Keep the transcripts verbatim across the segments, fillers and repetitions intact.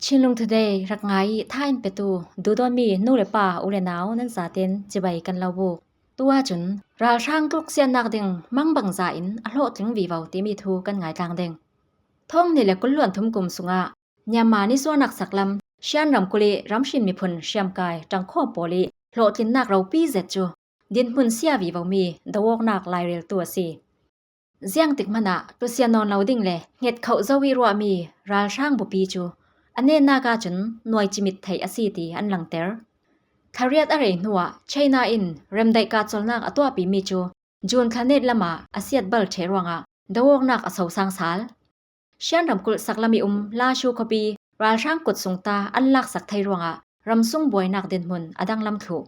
Chinlung Today rak ngai i tha in petu duhdawtmi nu le pa u le nau nan zaten cibai kan lo buk. Tua cun ralhrang tluksiatnak ding mangbangza in a hlawhtling vivo timi thu kan ngaitlang ding. Thawng hnih le kul hluan thum kum sungah Myanmar nisuahnak saklam Shan ramkulh i ramhrin miphun hriamkai ṭangkhawm pawl i hlawhtlinnak ropi zet cu dinhmun sia vivomi do awknak laireltu a si. Ziangtik hmanah tusia nawn lo ding le hngetkhoh zo i ruahmi ralhrang bupi cu a netnak ahcun nuai cimit theih a si ti an langter. Thla riat a rei hnuah China in remdaih kah colnak a tuahpimi cu June thla net lamah a siat bal ṭheh ruangah do awknak a sosang sal. Shan ramkulh saklam i um Lashu khuapi ralhrang kut sungta an laksak thei ruangah ramsung buainak dinhmun a danglam thluh.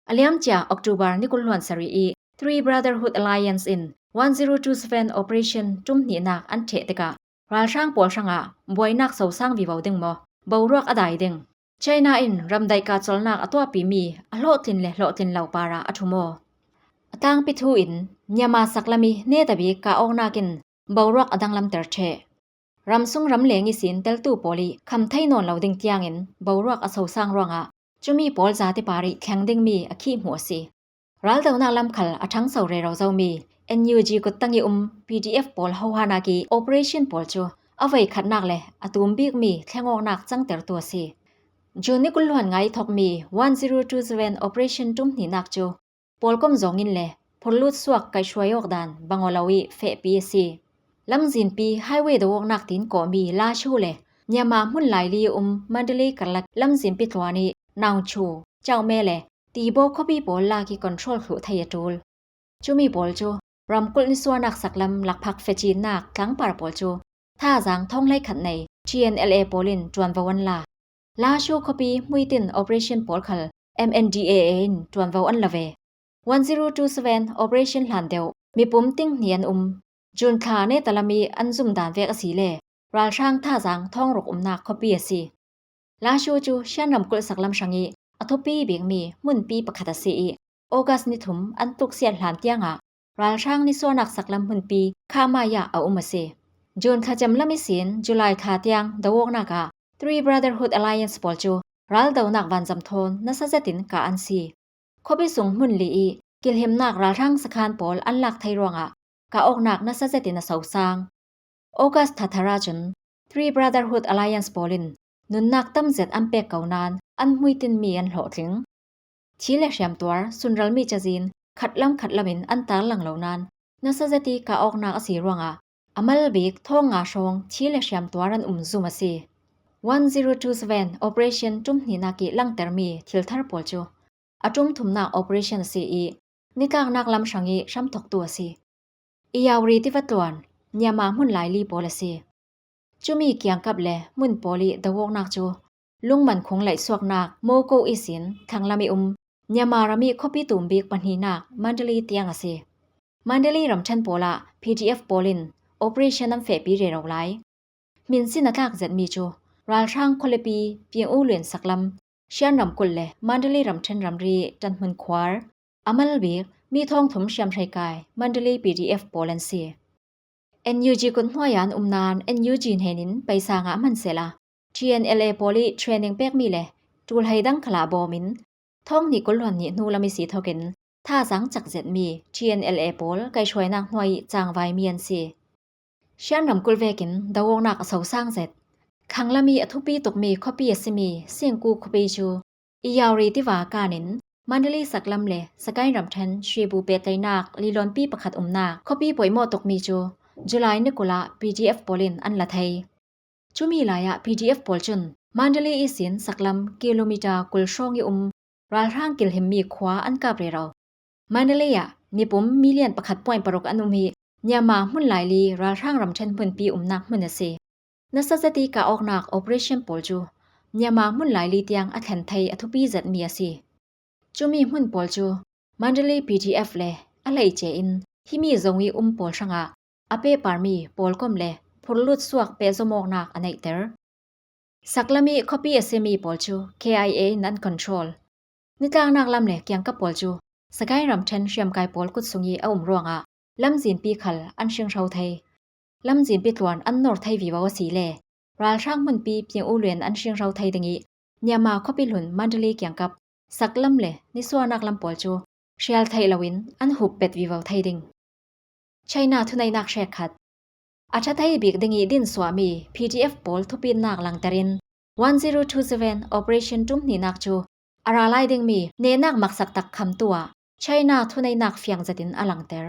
A liamcia October ni kul hluan sarih i Three Brotherhood Alliance in one zero two seven operation ṭum hnihnak an ṭheh tikah ralhrang pawl hrangah buainak sosang vivo ding maw, boruak a dai ding, China in ramdaih kah colnak a tuahpimi a hlawhtlin le hlawhtlin lo parah a ṭhu maw? A tangpi thu in Myanmar saklam i netabik kah awknak in boruak a danglamter ṭheh. Ramsung ramleng ihsin teltu pawl i kham thei nawn lo ding tiangin boruak a sosang ruangah cumi pawl zate par i thleng dingmi a khih hmuh a si. Raldonak lam khal a ṭhangso rero zomi N U G kuttang i um P D F pawl hohanak i operation pawl cu a voikhatnak le a tum bikmi thleng awknak cangtertu a si. June ni kul hluan nga i thokmi one zero two seven operation ṭum hnihnak cu pawlkom zawngin le phurlut suak kaihhruai awk dan bang aw lo i fehpi a si. Lamzinpi highway do awknak tin kawhmi Lashu le Myanmar hmun laili i um Mandalay karlak lamzinpi tluan i Naungchu, Chaume le Tibo khuapi pawl lak i control thluh thei a ṭul. Cumi pawl cu ramkulh nisuahnak saklam lakphak fecinnak tlangpar pawl cu thazaang thawng hleikhat nei T N L A pawl in ṭuanvo an la. Lashu khuapi hmuitin operation pawl khal M N D A A in ṭuanvo an la ve. One zero two seven operation hlan deuh mipum ting hnih an um. June thla neta lam i an zum dan vek a si le ralhrang thazaang thawng ruk umnak khuapi a si. Lashu cu Shan ramkulh saklam hrang i a thupi bikmi hmunpi pakhat a si i August ni thum an tluksiat hlan tiangah ralhrang nisuahnak saklam hmunpi Khamaya a um a si. June thlacem lam ihsin July thla tiang do awknak ah Three Brotherhood Alliance pawl cu raldonak vanzam thawn nasa zetin kah an si. Khuapi sung hmun li i kilhimnak ralhrang sakhan pawl an lak thei ruangah kah awknak nasa zetin a sosang. August thla thar ahcun Three Brotherhood Alliance pawl in nunnak tam zet an pek ko nain an hmuitinmi an hlawhtling. Thi le hriamtuar sunralmi cazin khatlam khatlam in an tarlang lo nain nasa zet i kah awknak a si ruangah a mal bik thawng nga hrawng thi le hriamtuar an um zum a si. One zero two seven operation ṭum hnihnak i langtermi thil thar pawl cu a ṭum thumnak operation a si i nitlaknak lam hrang i hramthawktu a si. Iyauri tiva tluan Myanmar hmun laili pawl a si. Cumi kiangkap le hmun pawl i do awknak cu lungman khung laihsuaknak Moko ihsin thlanglam i um Myanmar ram i khuapi tum bik pahninak Mandalay tiang a si. Mandalay ramṭhen pawl ah P D F pawl in operation an fehpi rero lai. Hminsin a tlak zetmi cu ralhrang khualipi Pying U Lwin saklam Shan ramkulh le Mandalay ramṭhen ramri ṭanhmun khuar a mal bik mi thawng thum hriamhrei kai Mandalay P D F pawl an si. N U G kut hnuai ah an um nain N U G hnenin paisa ngah hman sehla T N L A pawl i training pekmi le ṭulhei dang khalah bawm in thawng hnih kul hluan hnih hnu lam i si thokin thazaang cak zetmi T N L A pawl kaihhruainak hnuai i cangvaimi an si. Shan ramkulh vekin do awknak a sosang zet. Khanglam i a thupi tukmi khuapi a simi Singku khuapi cu Iyauri tiva kanin Mandalay saklam le Sagaing ramṭhen Shwepu pehtlaihnak lilawnpi pakhat umnak khuapi poimawh tukmi cu July ni kul ah P D F pawl in an la thei. Cumi lai ah P D F pawl cun Mandalay ihsin saklam kilometer kul hrawng i um ralhrang kilhimmi khua an kap rero. Mandalay ah mipum million pakhat point paruk an um i Myanmar hmun laili ralhrang ramṭhen hmunpi umnak hmun a si. Nasa zet i kah awknak operation pawl cu Myanmar hmun laili tiang a thlen thei a thupi zetmi a si. Cumi hmun pawl cu Mandalay P D F le a hleice in himi zong i um pawl hrangah a pehparmi pawlkom le phurlut suak pehzom awknak a neihter. Saklam i khuapi a simi pawl cu K I A in an control. Nitlaknak lam le kiangkap pawl cu Sagaing ramṭhen hriamkai pawl kut sung i a um ruangah lamzinpi khal an hringhro thei. Lamzinpi tluan an nor thei vivo a si le ralhrang hmunpi piang u luen an hringrau thei ding ih, Myanmar khuapi hlun Mandalay kiangkap saklam le nisuahnak lam pawl cu hrial theih loin an hup bet vivo thei ding. China thuneihnak hrekkhat. A ṭha thei bik ding ih dinsuahmi P D F pawl thupitnak langter in one zero two seven Operation ṭum hnihnak cu a ra lai dingmi nehnak maksak tak khamtu ah China thuneihnak fiang zetin a langter.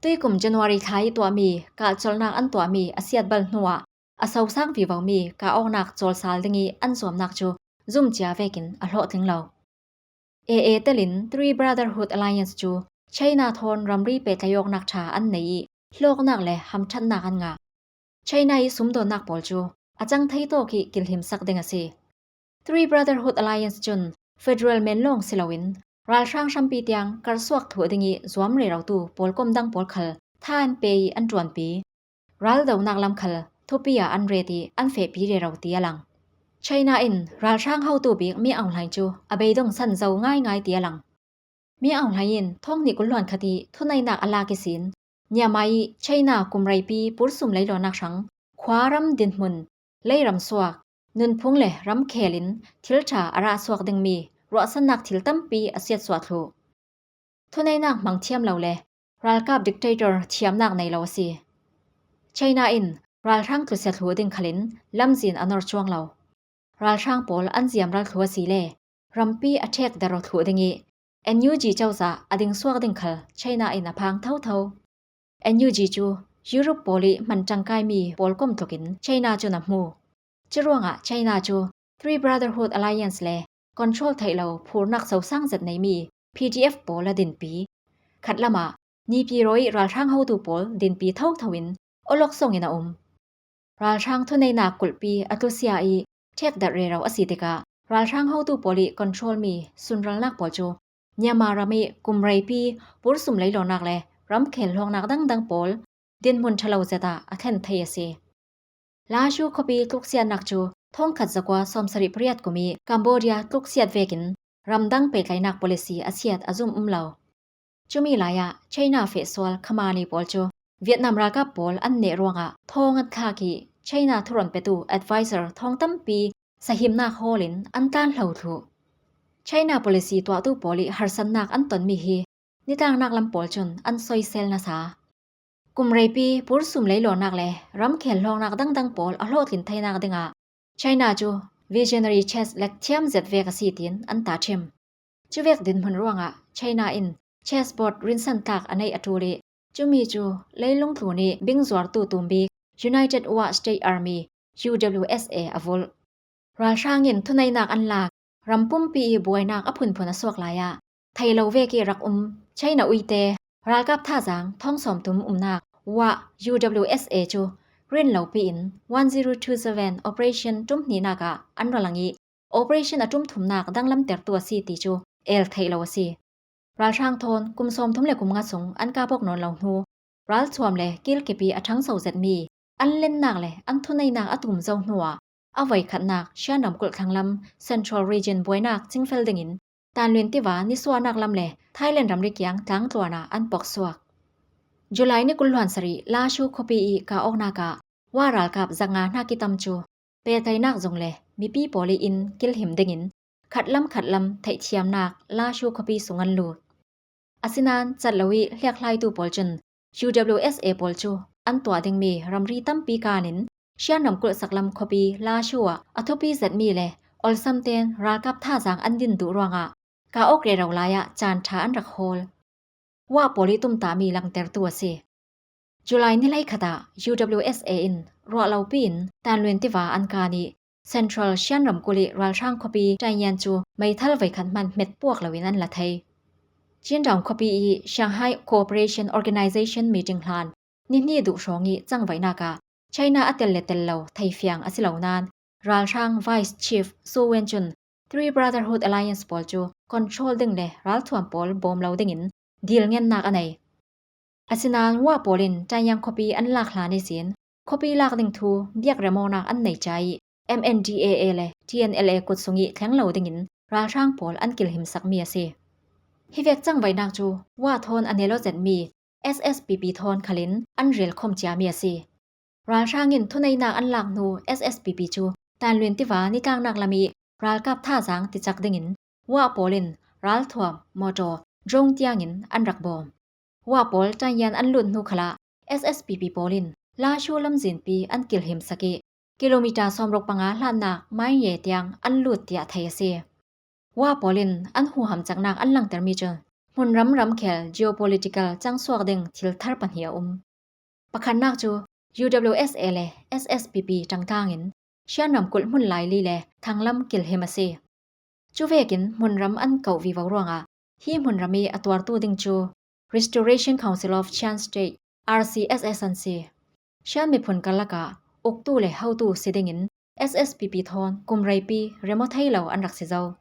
Tuikum January thla ih tuahmi kahcolhnak an tuahmi a siatbal hnuah a sosang vivomi kah awknak cawlsal ding ih an zuamnak cu zumcia vekin a hlawhtling lo. A A telin Three Brotherhood Alliance cu China thawn ramri pehtlaih awknak ṭha an nei ih hlawknak le hamṭhatnak an ngah. China ih sumdawnnak pawl cu a cang thei tawk ih kilhimsak ding a si. Three Brotherhood Alliance cun federal men lawng si loin ralhrang hrampi tiang karhsuak thluh ding ih zuam rerotu pawlkom dang pawl khal tha an pe ih an ṭuanpi. Raldonak lam khal thupi ah an ret ih an fehpi rero ti a lang. China in ralhrang hotu bik Min Aung Hlaing cu a beidong san zo ngaingai ti a lang. Min Aung Hlaing in thawng hnih kul hluan khat ih thuneihnak a lak ihsin Myanmar ih China kum reipi pursum leilawnak hrang khua ram dinhmun, leiram suak, nunphung le ramkhel in thil ṭha a rah suak dingmi ruahsannak thil tampi a siatsuah thluh. Thuneihnak hmang thiam lo le ralkap dictator thiamnak nei lo a si. China in ralhrang tlusia thluh ding khalin lamzin a nor cuang lo. Ralhrang pawl an ziamral thluh asile rampi a ṭhek der thluh ding ih N U G cozah a dingsuak ding khal China in a phang thotho. N U G cu Europe pawl ih hman ṭangkaimi pawlkom tlukin China cun a hmu. Curuangah China cu Three Brotherhood Alliance le control theih lo phurnak sosang zet neimi P D F pawl a dinpi. Khatlamah Nipiro ih ralhrang hotu pawl dinpi thotho in awlok songin a um. Ralhrang thuneihnak kulhpi a tlusia ih ṭhekdarh rero a si tikah ralhrang hotu pawl ih controlmi sunralnak pawl cu Myanmar ram ih kum reipi pursum leilawnak le ramkhel hlawknak dangdang pawl dinhmun ṭha lo zet ah a thlen thei a si. Lashu khuapi tluksiatnak cu thawngkhat zakua sawmsarih pariat kum ih Cambodia tluksiat vekin ramdang pehtlaihnak policy a siat a zum um lo. Cumi lai ah China feh sual Khmer-ni pawl cu Vietnam ralkap pawl an neh ruangah thawng a thlak ih China thuron petu advisor thawng tampi sahimnak hawl in an tlanhlo thluh. China policy tuahtu pawl ih harsatnak an tonmi hi nitlangnak lam pawl cun an soisel nasa. Kum reipi pursum leilawnak le ramkhel hlawknak dangdang pawl a hlawhtlin theinak dingah China cu visionary chess lekthiam zet vek a si tiin an tahṭhim. Cuvek dinhmun ruangah China in chessboard rinsan tlak a neih a ṭul ih cumi cu leilung tlun ih bingzuartu tumbik United Wa State Army, U W S A, a vulh. Ralhrang in thuneihnak an lak, ram pumpi ih buainak a phunphun a suak lai ah thei lo vek ih rak um China uite ralkap thazaang thawng sawmthum umnak Wa, U W S A, cu rin lopi in one zero two seven Operation ṭum hnihnak ah an ra lang ih Operation a ṭum thumnak danglamtertu a si ti cu el theih lo a si. Ralhrang thawn kum sawmthum le kum nga sung an kap awk nawn lo hnu, ralthuam le kilkip ih a ṭhangso zetmi an lennak le an thuneihnak a tum zo hnuah a voikhatnak Shan ramkulh thlanglam Central Region buainak cingfel dingin Tanlin tiva nisuahnak lam le Thailand ramri kiang tlangtluan ah an poksuak. July ni kul hluan sarih Lashu khuapi ih kah awknak ah Wa ralkap zaknga hnak ih tam cu pehtlaihnak zung le mipi pawl ih in kilhim dingin khatlam khatlam theihthiamnak Lashu khuapi sung an lut. Asinain cat lo ih hliakhlaitu pawl cun U W S A pawl cu an tuah dingmi ramri tampi kan in Shan ramkulh saklam khuapi Lashu ah a thupi zetmi le awlsam tein ralkap thazaang an din duh ruangah kah awk rero lai ah caan ṭha an rak hawl. Wa pawl ih tumtahmi langtertu a si. July ni hleikhat ah U W S A in ruah lopi in Tanlin tiva an kan ih Central Shan ramkulh ih ralhrang khuapi Tainyan cu meithal voikhat hman hmet puak loin an la thei. Chin Town khuapi ih Shanghai Cooperation Organization meeting hlan nihnih duhhrawng ih cangvaihnak ah China a tel le tel lo theifiang a si lo nain ralhrang Vice Chief Su Wen cun Three Brotherhood Alliance pawl cu control ding le ralthuam pawl bawm lo dingin dil ngennak a nei. Asinain Wa pawl in Tainyan khuapi an lak hlan ihsin khuapi lak ding thu biak remawknak an nei ca ih M N D A A le T N L A kut sung ih thleng lo dingin ralhrang pawl an kilhimsakmi a si. Hivek cangvaihnak cu Wa thawn a nel aw zetmi S S P P thawn khalin an relkhawm ciami a si. Ralhrang in thuneinak an lak hnu S S P P cu Tanluin tiva nitlangnak lam i ralkap thazang ticak dingin Wah pawl in ralthuam, mawtaw, drone tiangin an rak bawm. Wah pawl Tainyan an lut hnu khalah S S P P pawl in Lashu lamzinpi an kilhimsak i kilometer sawmruk panga hlatnak Mainye tiang an lut tiah thei a si. Wah pawl in an huham caknak an langtermi cu hmunram ramkhel geopolitical cangsuak ding thil thar pahnih a um. Pakhatnak cu U W S A le S S P P ṭangtang in Shan ramkulh hmun laili le thanglam kilhim a si. Cuvekin hmunram an kauh vivo ruangah hi hmunram i a tuartu ding cu Restoration Council of Shan State, R C S S an si. Shan miphun karlakah uktu le hotu si dingin S S P P thawn kum reipi remaw thei lo an rak si zo.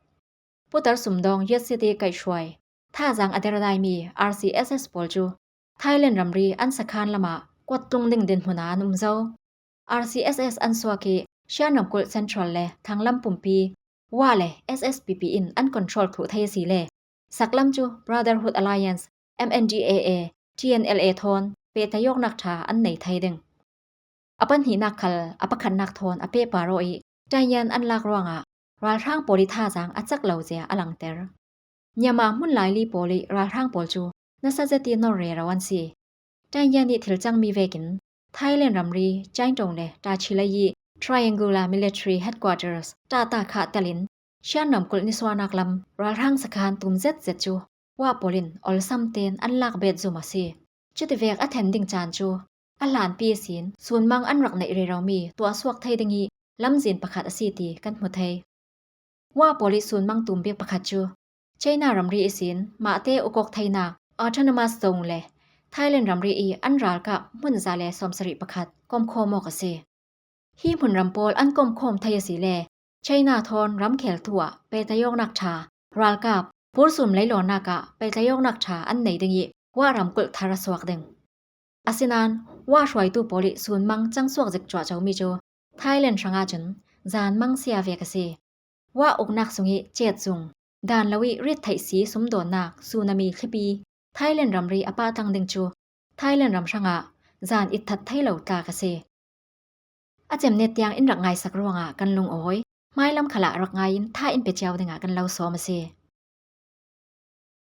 Putar sumdawng Yat City kaihhruai, thazang a derdaimi R C S S pawl cu Thailand ramri an sakhan lamah kuat tlung ding dinhmun ah an um zo. R C S S an suak i Shan ramkulh Central le thanglam pumpi Wah le S S P P in an control thluh thei a si le saklam cu Brotherhood Alliance, M N D A A, T N L A thawn pehtlaihawknak ṭha an nei thei ding. A pahnihnak khal a pakhatnak thawn a pehpar aw i Tainyan an lak ruangah ralhrang pawl i thazang a cak lo zia a langter. Myanmar hmun laili pawl i ralhrang pawl cu nasa zet i nor rero an si. Tainyan i thil cangmi vekin Thailand ramri Chittagong le Tachilai i Triangular Military Headquarters ṭahta khah telin Shan ramkulh nisuahnak lam ralhrang sakhan tum zetzet cu Wah pawl in awlsam tein an lak bet zum a si. Cutivek a then ding caan cu a hlanpi ihsin sunmang an rak neih reromi tuahsuak thei ding i lamzin pakhat a si ti kan hmu thei. Wah pawl i sunmang tum bik pakhat cu China ramri ihsin mahte ukawk theinak Autonomous Zone le Thailand ramri i an ralkap hmun za le sawmsarih pakhat komkhawm awk a si. Hi hmunram pawl an komkhawm thei a si le China thawn ramkhel thu ah pehtlaihawknak ṭha, ralkap, pursum leilawnnak ah pehtlaihawknak ṭha an nei ding i Wah ramkulh thar a suak ding. Asinain Wah hruaitu pawl i sunmang cangsuak zik cuahcomi cu Thailand hrangah cun zanmang sia vek a si. Wah uknak sung i cetzung, dan lo i rittheih si sumdawnnak tsunami thlipi Thailand ramri a pahtlang ding cu Thailand ram hrangah zan itthat thei lo tlak a si. A cemnet tiang in rak ngaisak ruangah kan lungawi, hmailam khalah rak ngai in tha in pe cio dingah kan lo sawm a si.